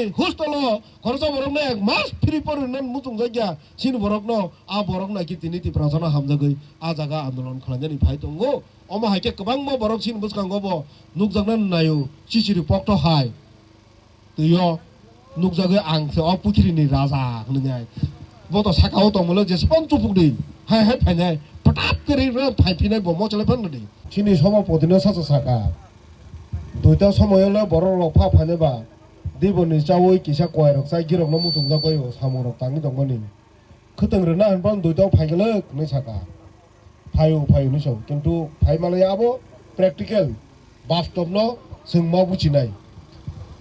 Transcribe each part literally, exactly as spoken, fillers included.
Hostel o khoroksa borok no ek mas free porino muchungjak ya, chini borok no, a borok no ki tini Tiprasa no hamjagwi a jaga andolon khwlainani phai tongo. Omo hai khe kwbangma borok chini bwskango bo nukjakna naio, chichiri pokto hai. Twiyo nukjagwi ang se o puthiri ni raja hwnwi nai. Bo to saka o tongmolo jespan chupuk di. Hai hai phainai. Patap kiri ro phai phinai bo mo chale phan di. Chini sobapoti no sacha saka. Duita somoyo le borok rok pha phainai ba. Diboni chawi kisa kwai rok chai girok no muchungjak bai o samung rok tangwi tongmani. Khwtwng rwna hwnphano duitao phaiglwk hwnwi saka. Phaio, phaio hwnwi sao. Kintu phai manlai abo practical, bastobno chwng ma buchinai.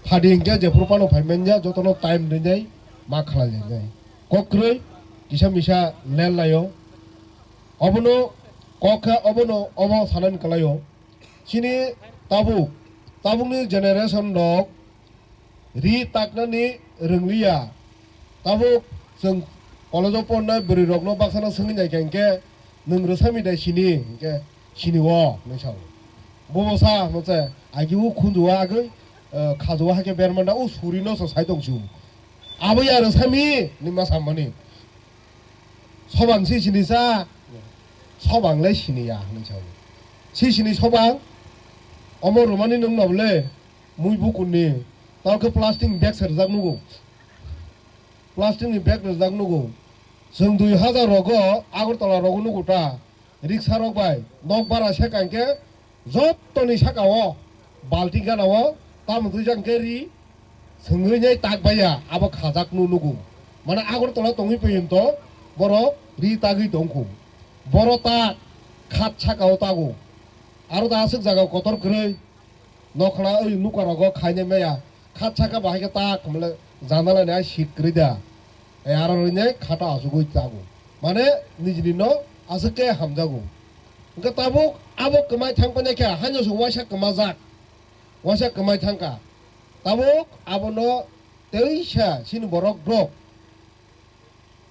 Phadi hinkhe jephuru phano phai manya, jotono time rinai ma khlailainai. Kok kwrwi kisa misa len laio. Obono kok kha, obono obo sanani kwlaio. Chini tabuk, tabukni generation rok ri taknani rwngliya. Tabuk chwng college-o pornai bwrwi rokno baksano swngwi naikha hinkhe, "Nwng rwsami de sini?" hinkhe, "Sini o," hinwi sao. Bobo sa hwnwi se, "Agi o khunju o agwi, eh, khajo o hakhe bermanda o surino se sai tongsu. Abo ya rwsami?" hinwi ma sammani. "Sobang si sini sa?" "Sobang le sini ya," hinwi sao. "Si sini sobang? Omo rwmani nwng nobole?" Mui bukurni, tamo khe plastic ni bag se rwjak nugo. Plastic ni bag rwjak nugo. Chwng dui hazar rogo Agartala rogo nugo ta. Riksa rok bai nok bara se kankhe jottoni saka o balti gana o tamo twijak khe ri swngwi nai tak baiya abo khajak nu nugo. Mane Agartala tongwi payun to borok ri tagwi tongkhu. Boro tak khat saka o tago. Aro da aswk jaga kotor kwrwi. Nokhla oi nukarogo khainai maya khat saka bahai khe tak hwnle jandalani ai seat kwrwi da. E aro rwinai khata asugwi tago. Mane nijini no aswk khe hamjago. Hwnkhe tabuk abo kwmai thang painai khe haino se waisa kwmajak. Waisa kwmai thangkha. Tabuk abono teisa chini borok rok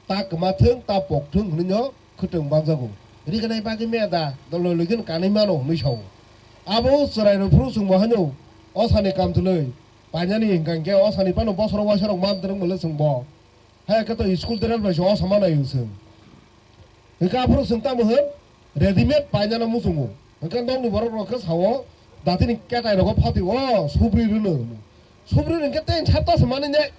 ta kwma thung, ta pok thung hwnwi no khwtwng bakjago. Riganai bagwi meda dolo loigin kanwi mano hwnwi sao. Abo chwrairok phuru chwngbo haino o sani kamtwlwi painani hwnkha hinkhe o sani phano bosoro waisarok man twrwng bwle chwngbo. Hai khe to school teral bai se o sama naio chwng. Hwnkhe aphuru chwng tamo hwn readymade painano muchungo. Hwnkhe nokni borok rok khe sao datini ketai rogo phatwi o subri rwno. Subri rwnkhe tei sabta se manwi nai.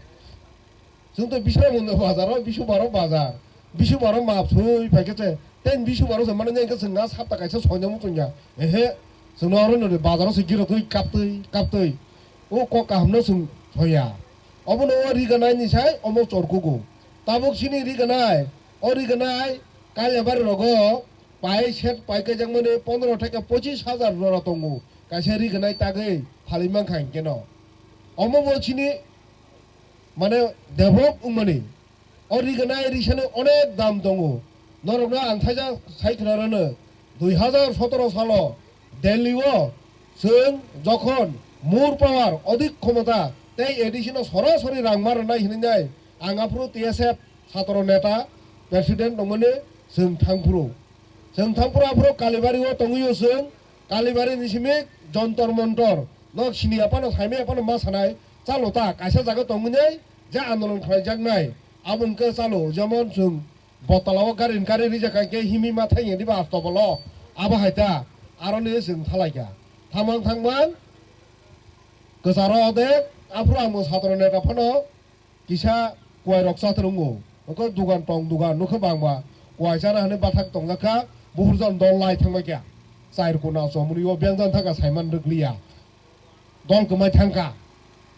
Chwng tei Bisramunda bazar o, Bisubaro bazar, Bisubaro map soi phai khe se, tei Bisubaro se mani nai khe chwng na sapta kaisa soina muchung ya. Ehe, chwng no aro nini bazar o se giro twi kaptwi, kaptwi. O kok kaham no chwng soya. Obo no o riganai ni sai omo chorkugo. Tabuk sini riganai, o riganai Kaliabari rogo pai set pai kaijakmani pondro theke pochis hajar jora tongo. Kaisa riganai tagwi phalwi mankha hinkhe no. Omo bo sini mane develop wngmani. O riganai risani onek dam tongo. Norokno ang thaisa sai khna rwno, dui hazar sotoro salo Delhi o chwng jokhon more power, odik khomota tei A D C no sorasori rang ma rwnai hinwi nai ang aphuru T S F satro neta president tongmani chwng thangphuru. Chwng thangphuru aphuru Kalibari o tongwi o chwng, Kalibari ni simi Jontor Montor. Nok sini aphano saimai aphano ma sanai, chalo ta kaisa jaga tongwi nai je andolon khlaijaknai. Abo hwnkhe chalo, jemon chwng Botala o gari ni gari rijak kha khe himwi ma thangya diba astobolo. Abo hai ta aroni chwng thalaikha. Thamang thangmang kwcharo ode aphuru ang bo satro neta phano kisa kuwai rok chatrwngo. Oko dugan tong dugan nukha bangba. Kuwai chana hwnwi bathak tongjak kha, buhurjan dol lai thangbai kha. Chair kuna chomuni o bengjan thangkha saiman rwkliya. Dol kwmai thangkha.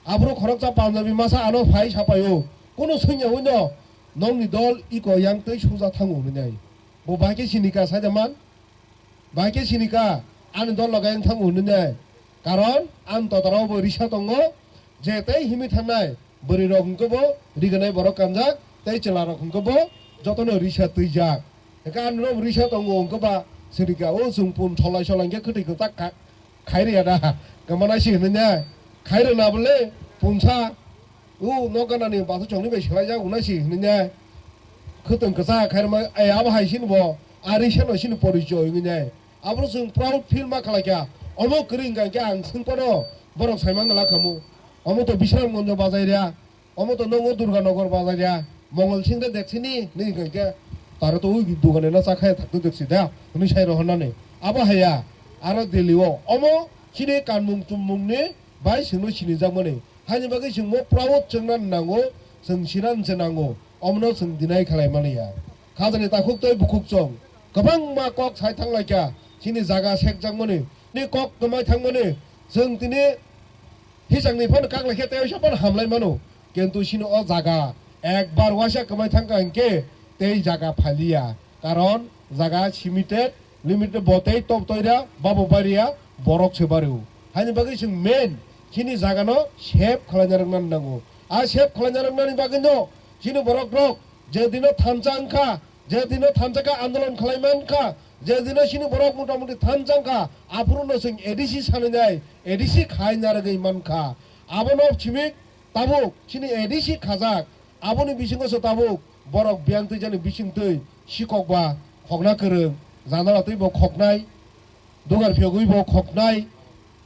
Aphuru khoroksa Punjabi masa ano phai sapaio. Kunu swngya hwnwi no nokni dol iko yang tei suja thango hwnwi nai. Bo bahai khe sinika saida man. Bahai khe sinika ani dol logai wng thango hwnwi nai. Karon ani totarao bo risa tongo. Je tei himwi thangnai bwrwi rok hwnkhe bo riganai borok kanjak tei chwla rok hwnkhe bo jotono risa twijak. Hwnkhe ani rok risa tongo hwnkhe ba sinika o chwng pun solai solai hwnkhe khwtwi kwchak kha. Khairwya da, kwmana si hwnwi ne? Khairwna bwle punsa, o nok ganani bathai chongni bai swlaijak hwnwi si hwnwi ne? Khwtwng kwchak khairwma, ai abo hai sini bo, ari seno sini porichoi hwnwi ne? Aboro chwng proud feel ma khlai kha. Omo kwrwi hwnkha hwnkhe ang swng phano borok saimang la khamu. Omo to Bisramganjo bazai ria, omo to nongo Durganagar bazai ria, Mongol singre deksini, ni hwnkhe taro to ui dugane na chakhaya thakto deksi da, hwnwi sai rohornani. Abo haya, aro Delhi o, omo chini kanmung chummungni bai chwngno sinijakmani. Haini bagwi chwng mo proud chwngna nango, chwng sinan se nango, omono chwng deny khlai mani ya. Khajani takhuk tei bukhuk chwng kwbangma kok sai thanglaikha, chini jaga sekjakmani, ni kok kwmai thangmani, chwng tini hisangni phano kaklaikhe tei oisa phano hamlai mano, kintu chini o jaga ekbar waisa kwmai thangkha hinkhe tei jaga phaliya, karon jaga limited, limited bo tei top toira, babo baria, borok se bario. Haini bagwi chwng main chini jagano save khlaina rwkna nango. A save khlaina rwknani bagwino chini borok rok je dino thansa wngkha, je dino thansa khe andolon khlai mankha, je dino chini borok mota moti thansa wngkha, aphuruno chwng A D C sanwi nai, A D C khai narwgwi mankha. Abono simi tabuk chini A D C khajak, aboni bisingo se tabuk borok biyang twijani bisingtwi sikok ba khokna kwrwng, janala twi bo khoknai, dugar phiyogwi bo khoknai,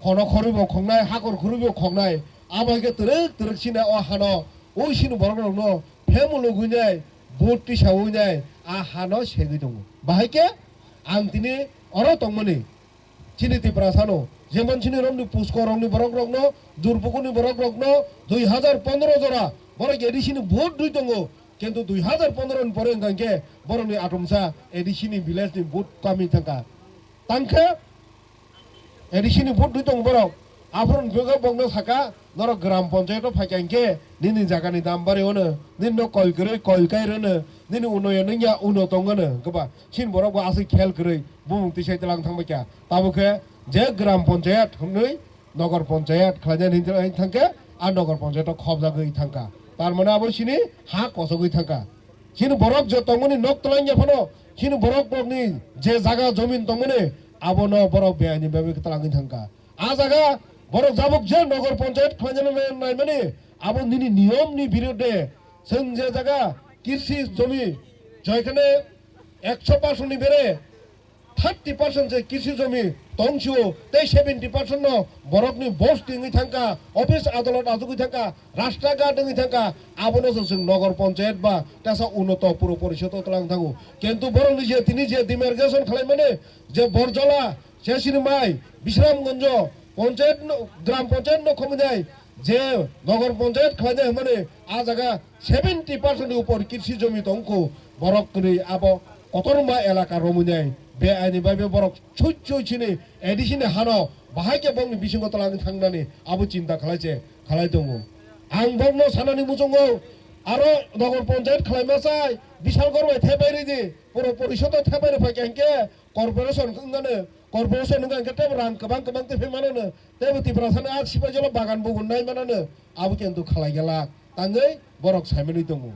khono khorwi bo khoknai, hakor khorwi bo khoknai. Abo hai khe twrwk twrwk sina o hano, o sini borok rokno phemulugwi nai, vote tisawi nai, a hano segwi tongo. Bahai khe ang tini oro tongmani. Chini Tiprasano, jemon chini romni Puskor rokni borok rokno, Durpukurni borok rokno dui hazar pondro jora borok A D C ni vote rwi tongo, kintu dui hazar pondro ni pore wngkha hinkhe borokni atomsa A D C ni village ni vote kami thangkha. Tangkhe A D C ni vote rwi tongo borok, aphuru ni bagwi bokno saka, norok gram panchayat o phaikha hinkhe nini jaga ni dam bari ono, nini no koi kwrwi koi kai rwno, nini unoyo nungya uno tongano, hwnkhe ba chini borok bo aswk khel kwrwi bumung tisai tlang thangbai kha. Tabuk khe je gram panchayat hwnwi nogar panchayat khlainani hinwi thangkhe, a nogar panchayat o khobjagwi thangkha. Tar mane abo chini ha kosogwi thangkha. Chini borok je tongmani nok twlangya phano, chini borok rokni je jaga jomin tongmani, abono borok beaini bagwi twlangwi thangkha. A jaga borok jabuk je nogar panchayat khlainani naimani, abo nini niyomni birode. Chwng je jaga kirsi jomi joikhane ekso percent ni bere thirty percent se kirsi jomi tongsio, tei seventy percent no borokni bosti wngwi thangkha, office adolot achugwi thangkha, rasta ghat wngwi thangkha, abono se chwng nogar panchayat ba tesa unoto puro porishodo twlang thango. Kintu borokni je tini je demarcation khlaimani je Borjola, Chesini mai, Bisramganjo, panchayat no, gram panchayat no khominai, je nogar panchayat khlainai hwnmani, a jaga seventy percent ni upor kirsi jomi tongkho, borok kwrwi abo kotorma elaka rominai, be aini bai be borok sui sui chini A D C ni hano bahai khe bongni bisingo twlangwi thangnani abo chinta khlai se khlai tongo. Ang bokno sanani muchungo aro nogar panchayat khlaima chai, Bishalgarh bai thepai ridi, puro porishodo thepai rwphai khe hinkhe, corporation wngmano, corporation wngkha hinkhe tebo rang kwbang kwbang twi phai mano no, tebo Tiprasano a sipaijolo bagan bugun nai mano no, abo kintu khlai gela, tangwi borok saimanwi tongo.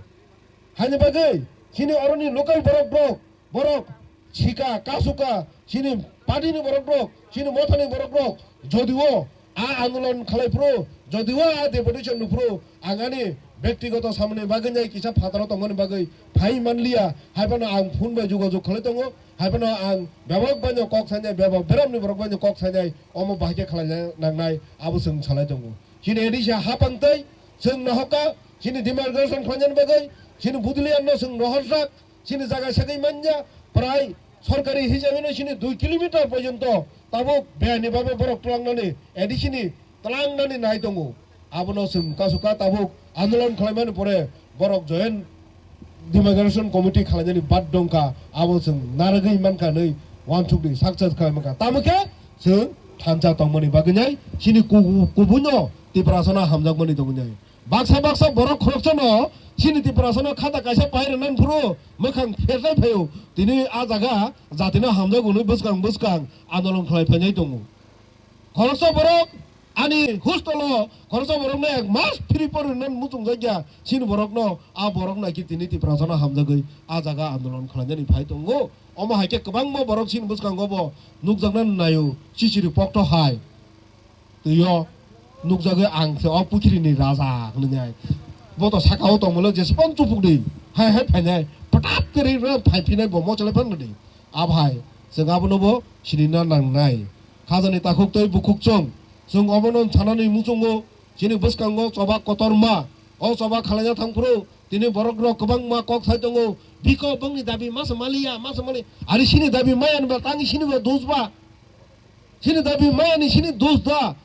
Haini bagwi chini oroni local borok rok, borok sika, kasuka, chini party ni borok rok, chini motha ni borok rok, jodio a andolon khlai phuru, jodio a deputation rw phuru, ang ani bektigoto samani bagwi nai kisa phataro tongmani bagwi phai manliya, hai phano ang phone bai jogajog khlai tongo, hai phano ang bebak baino kok sainai, bebak beramni borok baino kok sainai, omo bahai khe khlai nangnai, abo chwng salai tongo. Chini A D C hapang tei chwng nahoka, chini demarcation khlainani bagwi, chini Budlian no chwng rohorjak, chini jaga segwi manya, prai sorkari hisabe no chini dui kilometer porjonto tabuk beyani babe borok twlangnani, A D C ni twlangnani nai tongo. Abono chwng kasu ka tabuk andolon khlaimani pore borok joint demarcation committee khlainani bad dongkha, abo chwng narwgwi mankha hwnwi uansukdi success khlai mankha. Tamo khe chwng thansa tongmani bagwi nai chini kubu-, kubuino Tiprasano hamjakmani tongwi nai. Baksa baksa borok khoroksano chini Tiprasano khata kaisa pai rwnani phuru mwkhang pherlai phaio. Tini a jaga jatino hamjak hwnwi bwskang bwskang andolon khlai phainai tongo. Khoroksa borok ani hostelo khoroksa borokno ek mas free pori rwnani muchungjakya. Chini borokno, a borok naki tini Tiprasano hamjagwi a jaga andolon khlainani phai tongo. Omo hai khe kwbangma borok chini bwskango bo nukjaknani naio, chichiri pokto hai. Twiyo nukjagwi ang se o puthirini raja hwnwi nai. Bo to sakao tongmolo jespan chupukdi. Hai hai phainai. Patap kwrwi rw phaiphinai bo mocholai phanadi. Abhai, chwng abono bo sinina nangnai. Khajani takhuk tei bukhuk chwng. Chwng obono sanani muchungo Chini bwskango choba kotorma, o choba khalaina thangphuru tini borok rok kwbangma kok sai tongo. Biko bongni dabi masa maliya, masa mali. Ari sini dabi maya ni ba tangi sini ba dos ba. Sini dabi maya ni sini dos da.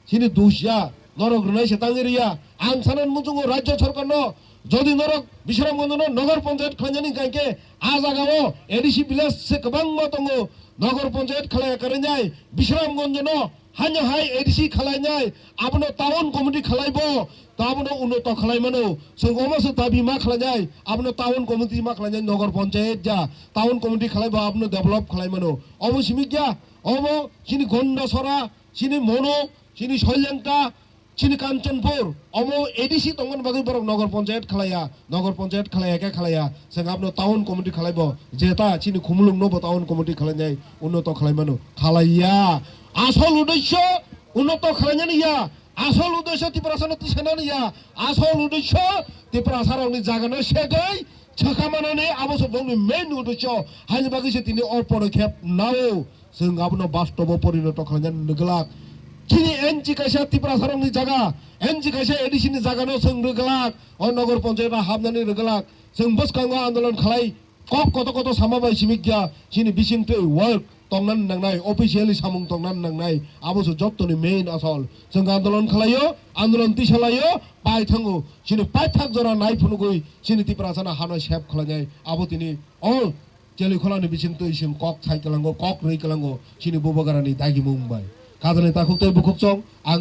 Sini dos ya. Norok rwnai se tangi riya. Ang sanan muchungo rajya sarkar no. Jodi norok Bisramganj no Nagar Panchayat khlainani hwnkhe a jaga o A D C village se kwbangma tongo. Nagar Panchayat khlaiya karinai Bisramganj no Hanya hai A D C khalainai, abono town committee khalaibo, to abono unoto khalai mano. Chwng omo se dabi ma khalainai, abono town committee ma khalainai, Nagar Panchayat ja, town committee khalaibo, abono develop khalai mano. Omo simi kya, omo chini Gondasora, chini Mono, chini Soilengta, chini Kanchanpur, omo A D C tongmani bagwi borok Nagar Panchayat khalaiya. Nagar Panchayat khalaiya khe khalaiya, chwng abono town committee khalaibo, jeta chini Khumulwng no bo town committee khalainai, unoto khalai mano, khalaiya. Asol uddesho unoto khalainani ya, asol uddesho Tiprasa no tisanani ya, asol uddesho Tiprasa rokni jaga no segwi chwkha manani, abo se bongni main uddesho, haini bagwi se tini o podokhep nao. Chwng abono bastobo porinoto khlainani rwglak. Chini N G kaisa Tiprasarokni jaga, N G kaisa A D C ni jagano chwng rwglak. O Nagar Panchayat o habnani rwglak. Chwng bwskango andolon khlai, kok koto koto sama bai simi kya, chini bisingtwi work tongnani nangnai, officially samung tongnani nangnai. Abo se jottoni main asol. Chwng andolon khlaio, andolon tisalaio, pai thango. Chini paithak jora nai phunugwi, chini Tiprasano hano save khlainai. Abo tini all Chelikhulani bising twi sing kok sai kwlango, kok rwi kwlango, chini bubagrani dagimung bai. Khajani takhuk tei bukhuk chong, ang